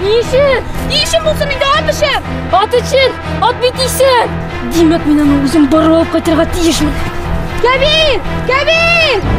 Ни өчен? Ни өчен булсын инде, ат өчен! Ат өчен! Ат бит исән! Димәк, мин аны үзем барып алып кайтырга тиешмен. Кәбир! Кәбир!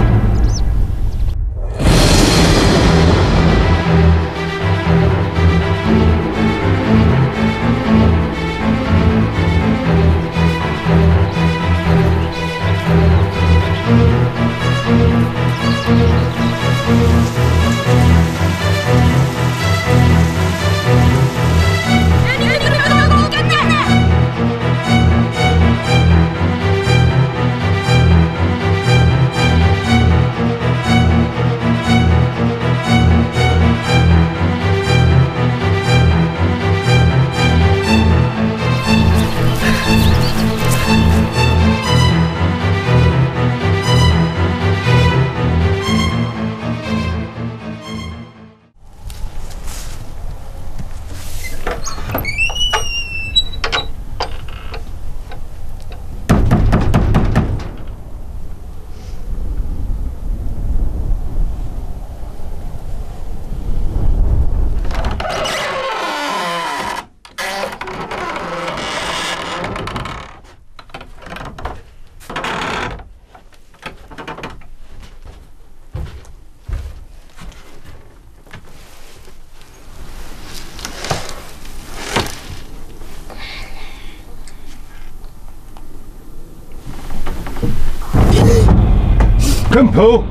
Кем бу?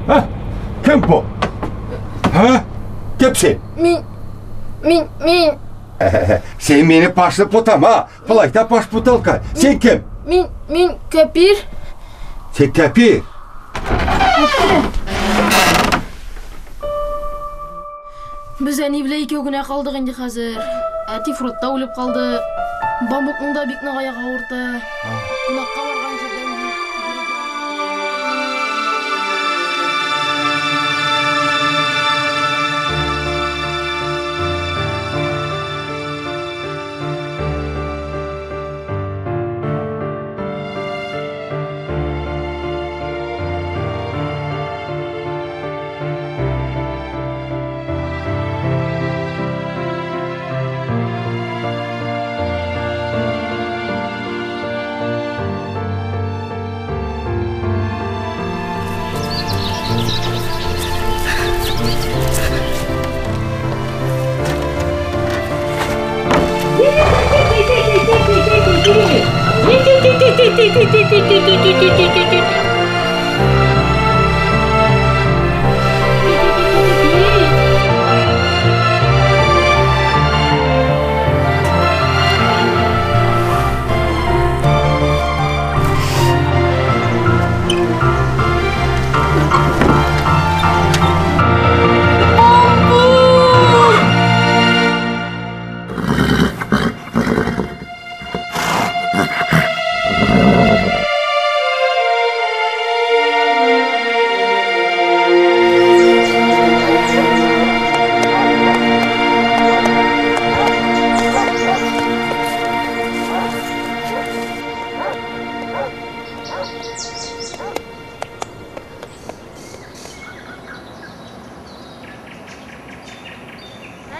Һа? Кем бу? Һа? Кем син? Мин, мин, мин. Син мине пашлы путама. Былай да паш путалка. Син кем? Мин, мин Кәпир. Син Кәпир. Без әни белән икәү генә калдык инде хәзер. Әти фронтта үлеп калды. Бамбукның да бик нык аягы авырта. Кунакка барган җирдән бик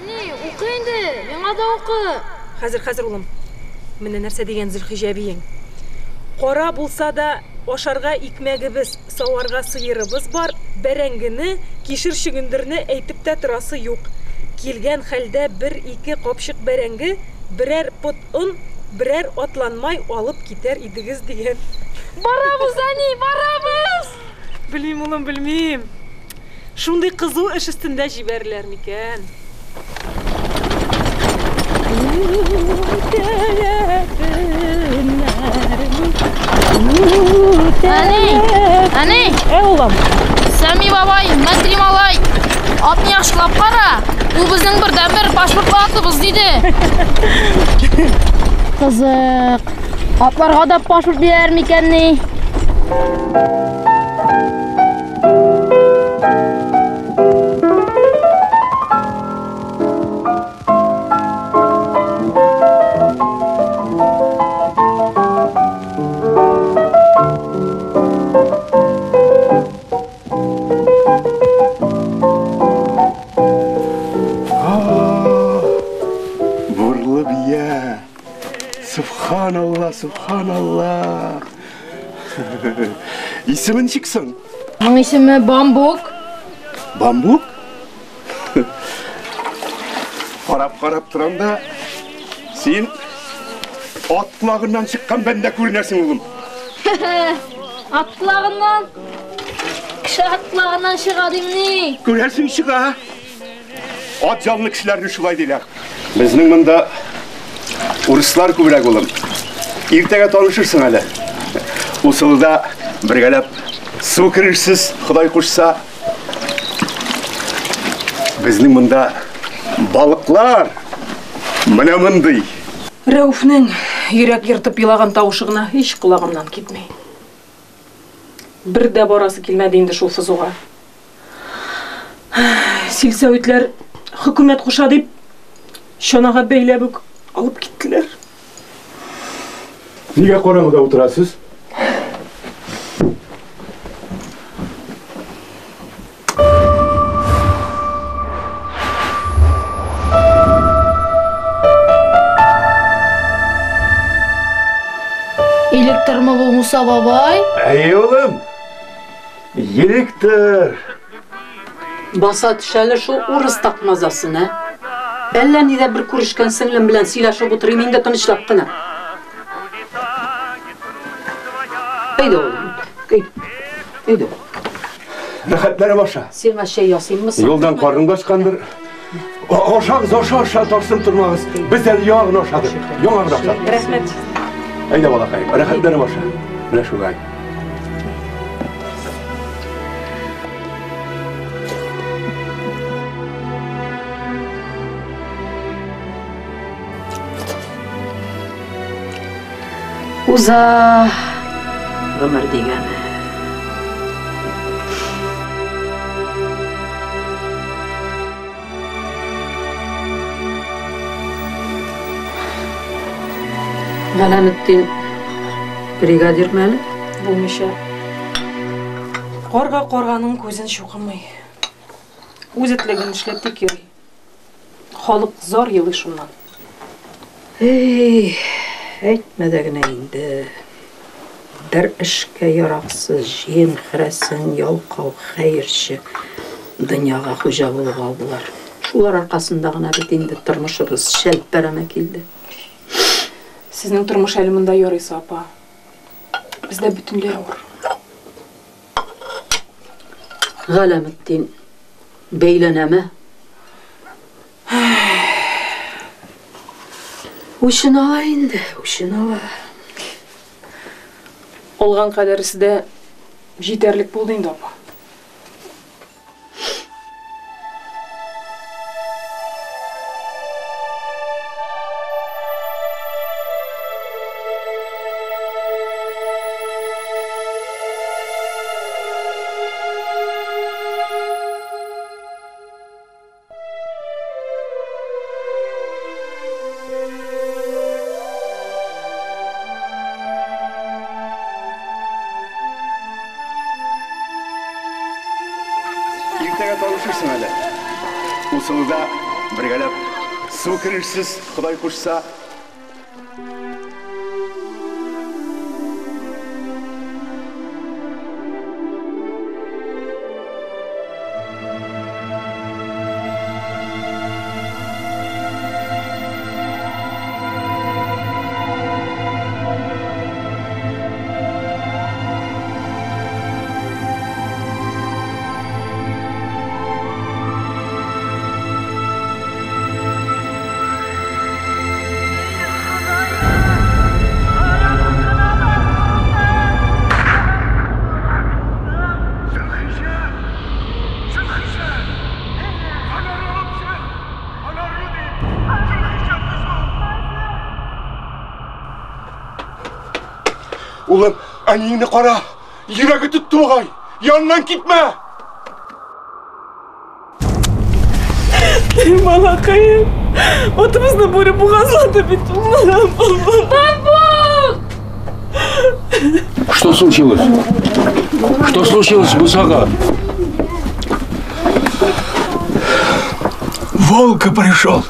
Әни, укы инде, миңа да укы. Хәзер, хәзер, улым. Менә нәрсә дигән Зөлхиҗә әбиең. Кара булса да ашарга икмәгебез, саварга сыерыбыз бар, бәрәңгене, кишер чөгендерне әйтеп тә торасы юк. Килгән хәлдә бер-ике капчык бәрәңге, берәр пот он, берәр атланмай алып китәр идегез дигән. Барабыз, әни, барабыз! Белмим, улым, белмим. Шундый кызу эш өстендә җибәрерләр микән? Әни, әни! Ә, улым. Сәми бабай, Мәтри малай, атны яхшылап кара. Ул безнең бердәнбер паспортлы атыбыз, диде. Кызык. Атларга да паспорт бирәр микән ни? Субханалла, субханалла. Исеме ничек соң? Аның исеме Бамбук. Бамбук? Карап-карап торам да, син ат колагыннан чыккан бәндә күренәсең, улым. Ат колагыннан? Кеше ат колагыннан чыга димни? Күрәсең, чыга. Ат җанлы кешеләрне шулай диләр. Безнең монда урыслар күбрәк, улым. Иртәгә танышырсың әле. Усылда бергәләп су керерсез, Ходай кушса. Безнең монда балыклар менә мондый. Рәүфнең йөрәк ертып елаган тавышы гына һич колагымнан китми. Бер дә барасы килмәде инде шул ФЗОга. Силсәвитләр хөкүмәт куша дип чанага бәйләп үк алып киттеләр. Нигә караңгыда утырасыз? Электрмы бу, Муса бабай? Әйе, улым. Электр. Баса төш әле шул урыс такмазасын, ә? Әллә нидә бер күрешкән сеңлем белән сөйләшеп утырыйм инде тынычлап кына. Әйдә, улым, әйдә. Әйдә. Рәхәтләнеп аша. Сиңа чәй ясыйммы соң? Юлдан карның да ачкандыр. Ашагыз, аша, аша, тарсынып тормагыз. Без әле яңа гына ашадык. Яңа гына ашадык. Рәхмәт. Әйдә, балакаем, рәхәтләнеп аша. Менә шулай. Уза гомер дигәне. Галәметдин бригадир мәле? Булмыйча. Карга карганың күзен чукымый. Үз этлеген эшләп тик йөри. Халык зар елый шуннан. Эй, әйтмә дә генә инде. Бер эшкә яраксыз, җыен хәрәсен, ялкау, хәерче дөньяга хуҗа булып алдылар. Шулар аркасында гына бит инде тормышыбыз шәлпәрәмә килде. Сезнең тормыш әле монда ярыйсы, апа. Бездә бөтенләй авыр. Галәметдин бәйләнәме? Үчен ала инде, үчен ала. Алган кадәресе дә җитәрлек булды инде, апа. Иртәгә танышырсың әле. Усылда бергәләп су керерсез, Ходай кушса. Улым, әниеңне кара! Йөрәге тотты бугай! Яныннан китмә! Балакаем, атыбызны бүре бугазлады бит. Бамбук! Что случилось? Что случилось, Мусага? Волка пришел.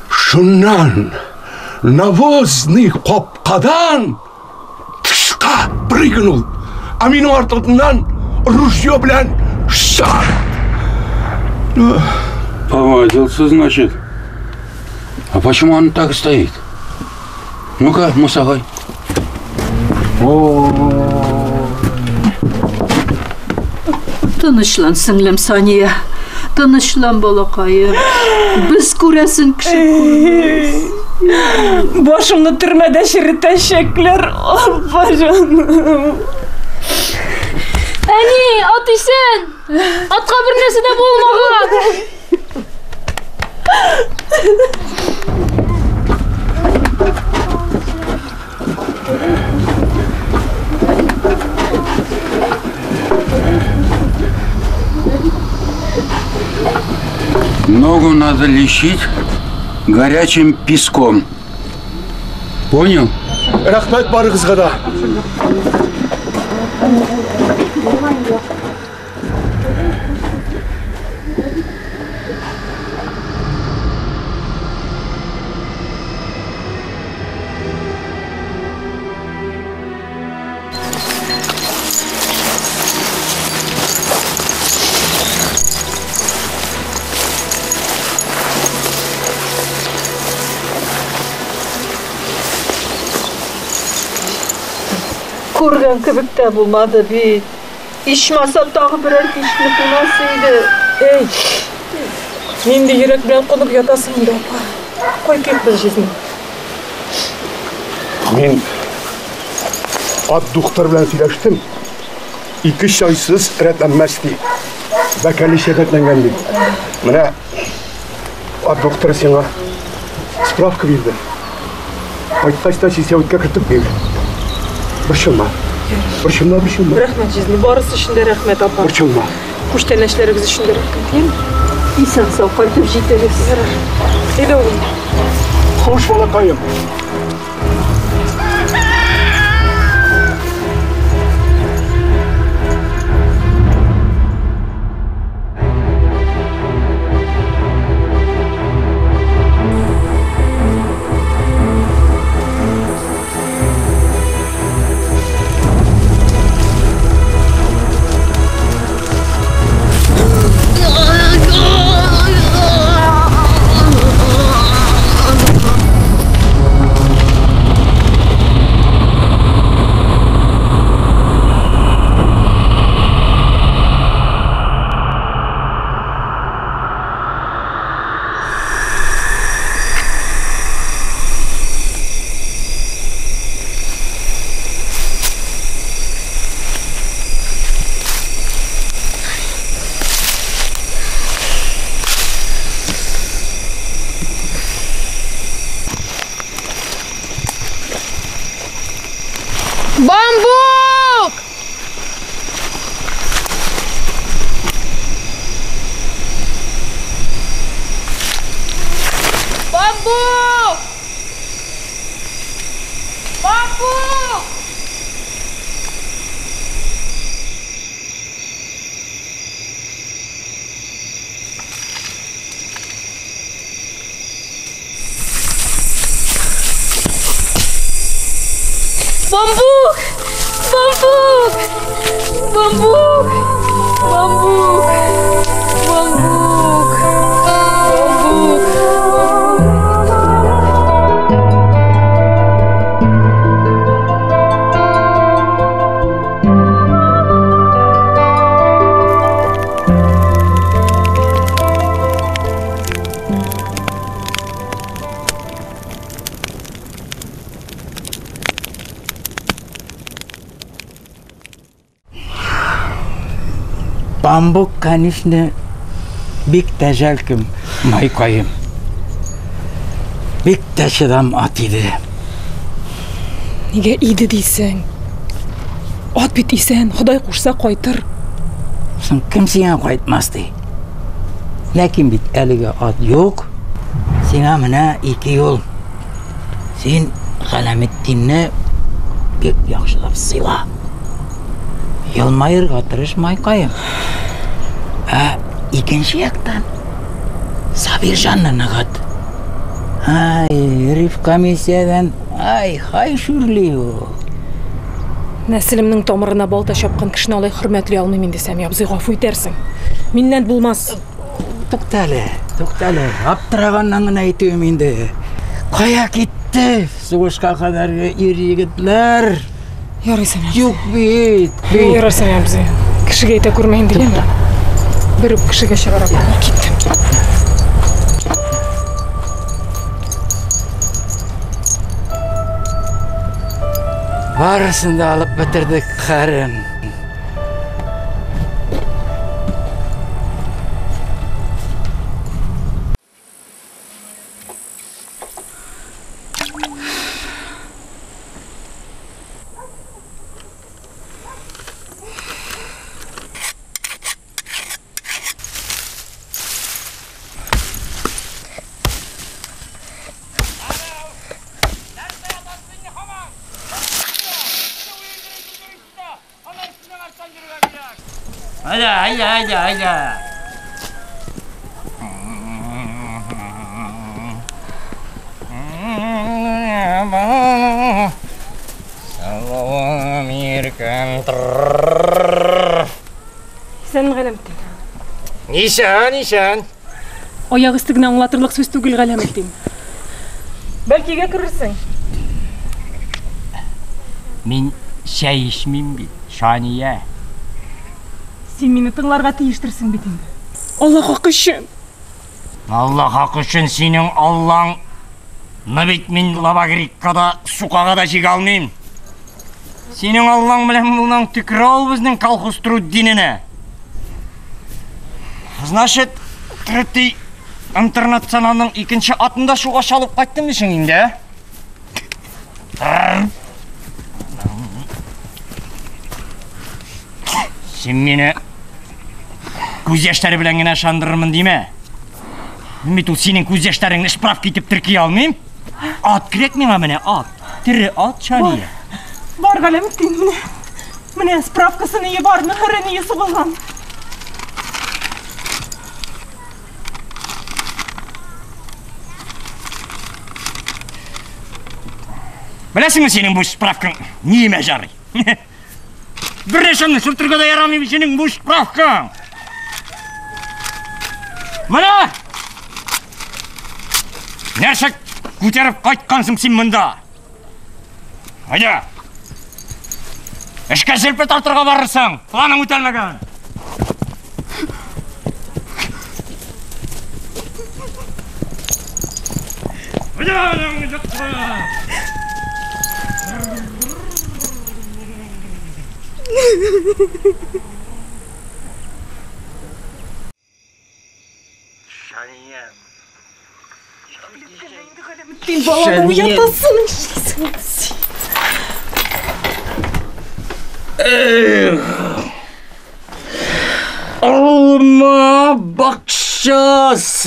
Шуннан. навозный капкадан тышка прыгнул, а минем артымнан ружье белән шар. Повадился, значит. А почему он так стоит? Ну-ка, Мусагай. Тынычлан, сеңлем Сания. Тынычлан, балакаем. Без күрәсен кеше күрмәс. Башымны төрмәдә черетәчәкләр, апа җаным. Әни, ат исән! Атка бер нәрсә дә булмаган! Ногу надо лечить горячим песком. Понял? Рәхмәт барыгызга да. Күргән кебек тә булмады бит. Ичмасам тагы берәр кичне кунасы иде. Эй, нинди йөрәк белән кунып ятасың инде, апа? Кайтыйк без, җизни. Мин ат духтар белән сөйләштем. Ике чайсыз рәтләнмәс ди. Бәкәле чәкәтләнгән ди. Менә ат духтар сиңа справка бирде. Кайткач та сисәүткә кертеп бир. Борчылма. Борчылма, борчылма. Рәхмәт, җизни. Барысы өчен дә рәхмәт, апа. Борчылма. Күчтәнәчләрегез өчен дә рәхмәт. Яме? Исән-сау кайтып җитегез. Ярар. Әйдә, улым. Хуш, балакаем. Бамбук! Бамбук! Бамбук! Бамбук! Бамбук! Бамбук! Бамбук! Бамбук! Бамбук! Бамбук, конечно, бик тә жәлкем, майкаем. Бик тә чыдам ат иде. Нигә иде дисең? Ат бит исән, Ходай кушса кайтыр. Соң кем сиңа кайтмас ди? Ләкин бит әлегә ат юк. Сиңа менә ике юл. Син Галәметдинне бик яхшылап сыйла. Елмаерга тырыш, майкаем. Ә икенче яктан Сабирҗанны ныгыт. Ай, ревкомиссиядән ай, хай шүрли ул. Нәселемнең тамырына балта чапкан кешене алай хөрмәтли алмыйм инде, Сәми абзый, гафу итәрсең. Миннән булмас. Туктале, туктале. Аптыраганнан гына әйтүем инде. Кая китте сугышка кадәрге ир-егетләр? Ярый, Сәми абзый. Юк бит. Ярар, Сәми абзый. Кешегә әйтә күрмә инде, яме. Бер үк кешегә чыгара күрмә. Киттем. Барысын да алып бетердек, хәрем. Әйдә, әйдә, әйдә, әйдә. Исәнме, Галәметдин. Нишан, ишан. Аяк өсте генә аңлатырлык сүз түгел, Галәметдин. Бәлки өйгә керерсең? Мин чәй эчмим бит, Шания. Син мине тыңларга тиештерсең бит инде. Алла хакы өчен. Алла хакы өчен синең Аллаң ны бит мин лабагрикка да, сукага да җигә алмыйм. Синең Аллаң белән булнаң төкерә ул безнең колхоз труддиненә. Значит, третий интернационалның икенче атын да шуга чалып кайттым дисең инде, ә? Син мине күз яшьләре белән генә ышандырырмын димә. Мин бит ул синең күз яшьләреңне справка итеп терки алмыйм. Ат кирәк миңа менә, ат. Тере ат, Шания. Бар, Галәметдин, менә. Менә справкасы ние бар, мөһере ние сугылган. Беләсеңме синең бу справкаң ниемә жарый? Бер нәрсәне сөртергә дә ярамый бит синең бу справкаң. Менә! Нәрсә күтәреп кайткансың син монда? Әйдә! Эшкә җилпе тартырга барырсың, планың үтәлмәгән. Әйдә, Шаниям. Син баланы уятасың, нишлисең син? Эх. Алма бакчасына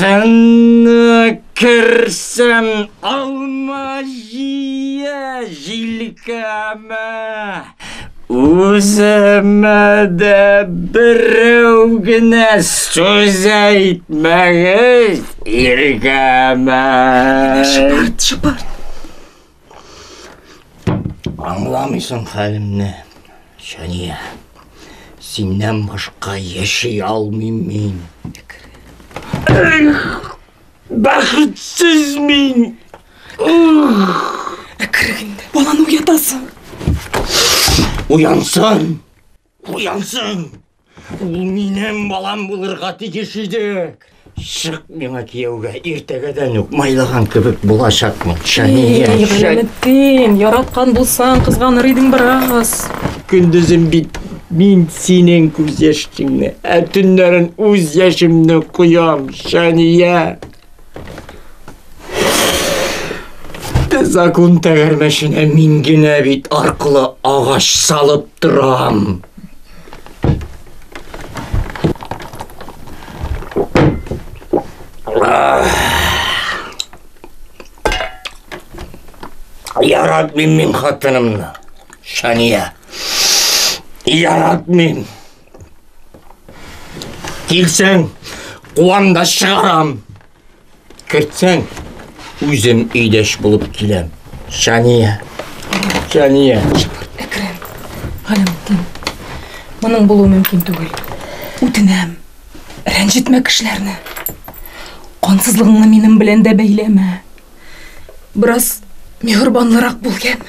керсәм, алма җия җилкәмә. Үземә дә берәү генә сүз әйтмәгез, иркәмә. Шыпырт, шыпырт. Аңламыйсың хәлемне, Шания. Синнән башка яши алмыйм мин. Эх, бәхетсез мин. Әкрен инде, баланы уятасың. Уянсын! Уянсын! Ул минем балам булырга тиеш иде. Чык миңа кияүгә, иртәгәдән үк майлаган кебек булачакмын. Шания, Галәметдин, яраткан булсаң, кызганыр идең бераз. Көндезен бит мин синең күз яшеңне, ә төннәрен үз яшемне коям, Шания. Закон тәгәрмәченә мин генә бит аркылы агач салып торам. Яратмыйм мин хатынымны, Шания. Яратмыйм. Килсәң, куам да чыгарам. Кертсәң, Үзем өйдәш булып киләм. Сания. Сания. Шыпырт, әкрен. Галәметдин. Моның булуы мөмкин түгел. Үтенәм. Рәнҗетмә кешеләрне. Кансызлыгыңны минем белән дә бәйләмә. Бераз миһербанлырак бул, яме?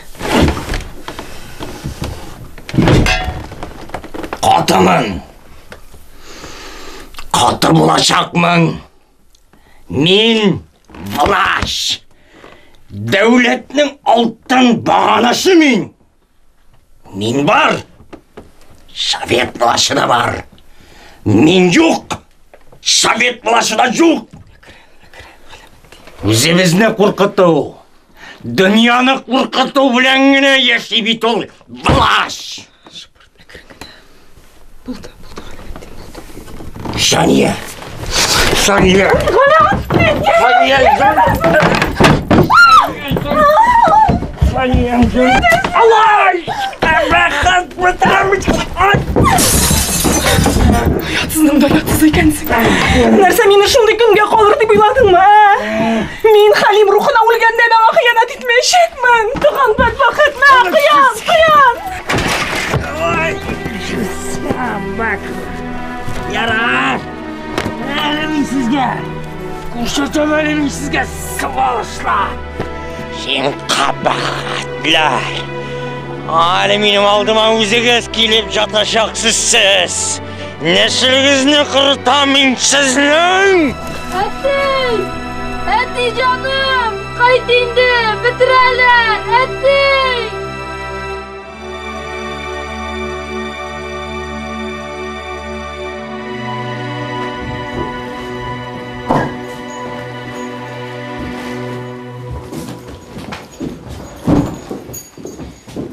Катымын. Каты булачакмын. Мин власть. Дәүләтнең алтын баганасы мин. Мин бар. Совет власты да бар. Мин юк. Совет власты да юк. Үзебезне куркыту, дөньяны куркыту белән генә яши бит ул власть. Булды, булды, Галәметдин, булды. Сания! Сания! Сания! Сания! Алай! Рәхәт Оятсызның да оятсыз икәнсең. Нәрсә мине шундый көнгә калыр дип уйладыңмы, ә? Мин Хәлим рухына үлгәндә дә аңа хыянәт итмәячәкмен. Туган бәдбәхет, мә, кыян, кыян! Ярар! Әле мин сезгә! Күрсәтәм әле мин сезгә, сволочьлар! Син кабахәтләр! Әле минем алдыма үзегез килеп ятачаксыз сез! Нәселегезне корытам мин сезнең! Әти! Әти җаным! Кайт инде! Бетерәләр! Әти!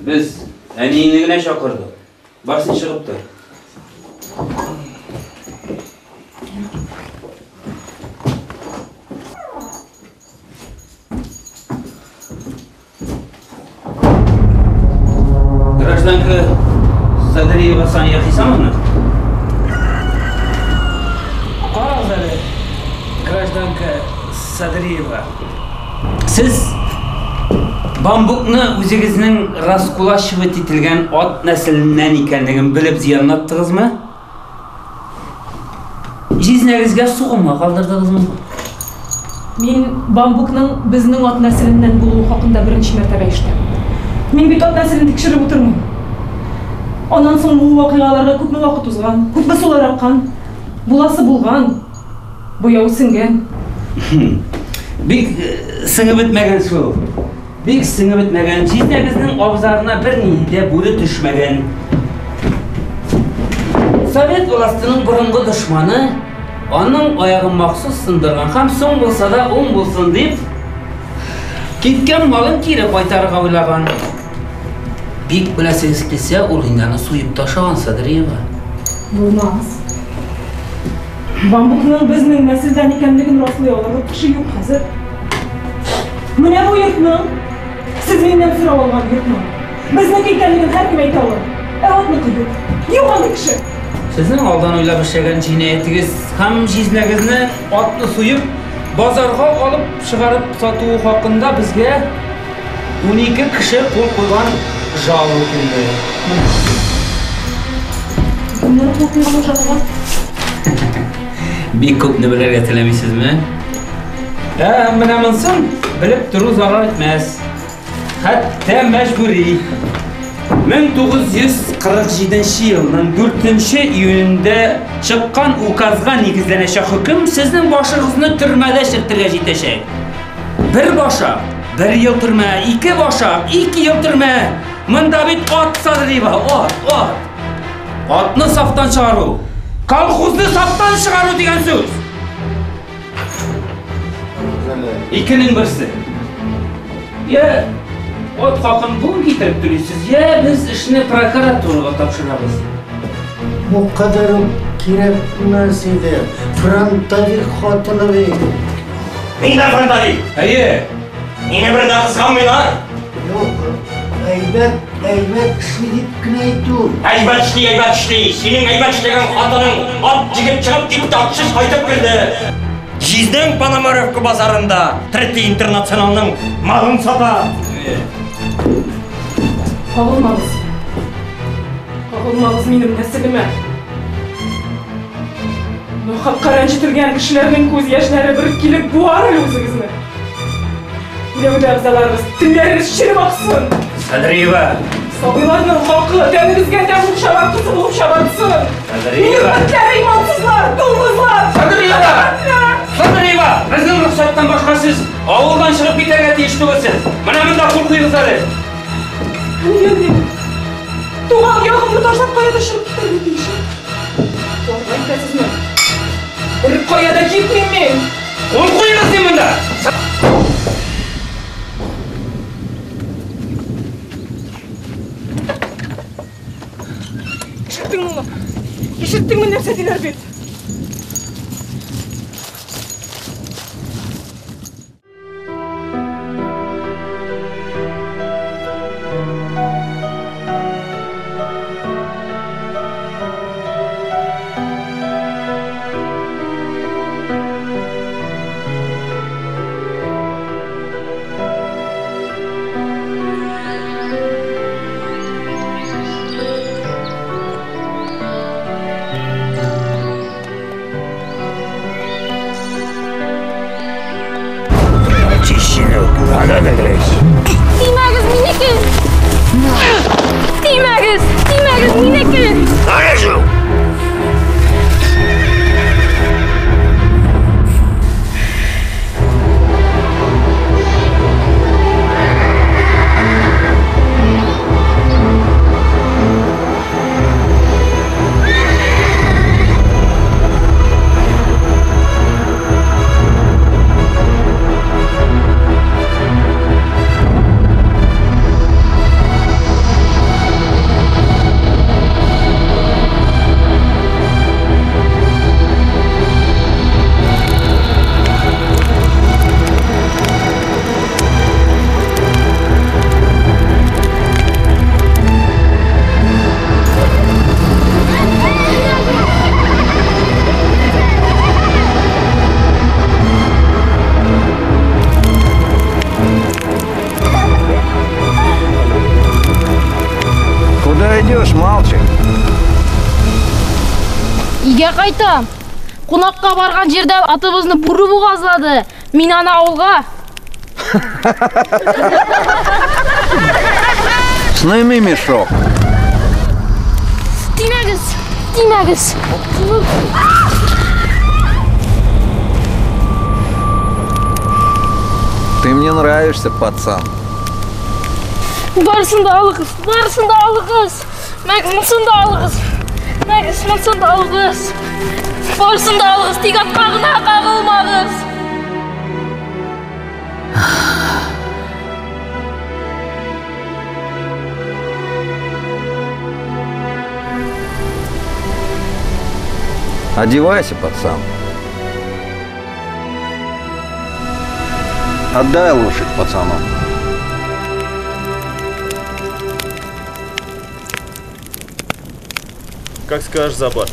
Без әниеңне генә чакырдык. Бар син чыгып тор. Гражданка Садриева Сания Хисамовна. Карагыз әле, гражданка Садриева. Сез бамбукны үзегезнең раскулачивать ителгән ат нәселеннән икәнлеген белеп зыянлаттыгызмы? Җизнәгезгә сугымга калдырдыгызмы? Мин бамбукның безнең ат нәселеннән булуы хакында беренче мәртәбә ишетәм. Мин бит ат нәселен тикшереп утырмыйм. Аннан соң бу вакыйгаларга күпме вакыт узган, күпме сулар аккан, буласы булган, буяуы сеңгән. Бик сеңеп бетмәгән шул. Бик сеңеп бетмәгән. Җизнәгезнең абзарына бернинди дә бүре төшмәгән. Совет властының борынгы дошманы аның аягын махсус сындырган һәм соң булса да уң булсын дип, киткән малын кире кайтарырга уйлаган. Бик беләсегез килсә, ул инде аны суеп та ашаган, Садриева. Булмас. Бамбукның безнең нәселдән икәнлеген раслый алырлык кеше юк хәзер. Менә бу йортның, сез миннән сорау алган йортның, безнеке икәнлеген һәркем әйтә ала. Ә атныкы юк. Юк андый кеше. Сезнең алдан уйлап эшләгән җинаятегез һәм җизнәгезне атны суеп, базарга алып чыгарып сатуы хакында безгә 12 кеше кул куйган жалоба килде. Кемнәр кул куйган ул жалобага? Бик күпне белергә теләмисезме? Ә менә монысын белеп тору зарар итмәс. Хәтта мәҗбүри. 1947 елның 4 июнендә чыккан указга нигезләнәчәк хөкем сезнең башыгызны төрмәдә чертергә җитәчәк. Бер башак, бер ел төрмә, ике башак, ике ел төрмә. Монда бит ат Садриева, ат, ат. Атны сафтан чыгару, колхозны сафтан чыгару дигән сүз. Икенең берсе. Я ат хакын бүген китереп түлисез, я без эшне прокуратурага тапшырабыз. Бу кадәр үк кирәкмәс иде. Фронтовик хатыны бит. Мин дә фронтовик. Әйе. Мине бер дә кызганмыйлар. Юк, әйбәт, әйбәт эшли дип кенә әйтү. Әйбәт эшли, әйбәт эшли. Синең әйбәт эшләгән хатының ат җигеп чыгып китте, атсыз кайтып керде. Җизнәң Пономаревка базарында Третий интернационалның малын сата. Кагылмагыз. Кагылмагыз минем нәселемә. Нахакка рәнҗетелгән кешеләрнең күз яшьләре бер килеп буар әле үзегезне. Гәүдә әгъзаларыгыз, телләрегез череп аксын. Садриева. Сабыйларның хакы тәнегезгә тәмуг чабарткысы булып чабартсын. Садриева. Хөрмәтләр, имансызлар, дуңгызлар. Садриева! Садриева! Безнең рөхсәттән башка сез авылдан чыгып китәргә тиеш түгелсез. Менә монда кул куегыз әле. Нигә мин туган ягымны ташлап кая да чыгып китәргә тиешем? Куарга итәсезме? Бер кая да китмим мин! Кул куегыз дим монда! Ишеттеңме, улым? Ишеттеңме, нәрсә диләр бит? Тимәгез, минеке! Тимәгез! Тимәгез, минеке! Куда идешь, мальчик? Өйгә кайтам. Кунакка барган җирдә атыбызны бүре бугазлады. Мин аны авылга. Сними мешок. Тимәгез! Тимәгез! Ты мне нравишься, пацан. Барысын да алыгыз, барысын да алыгыз. Мәгез, монысын да алыгыз. Мәгез, монысын да алыгыз. Барысын да алыгыз, тик атка гына кагылмагыз. Одевайся, пацан. Отдай лошадь пацану. Как скажешь, Забар.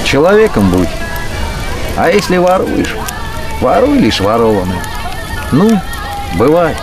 Человеком будь. А если воруешь, воруй лишь ворованное. Ну, бывай.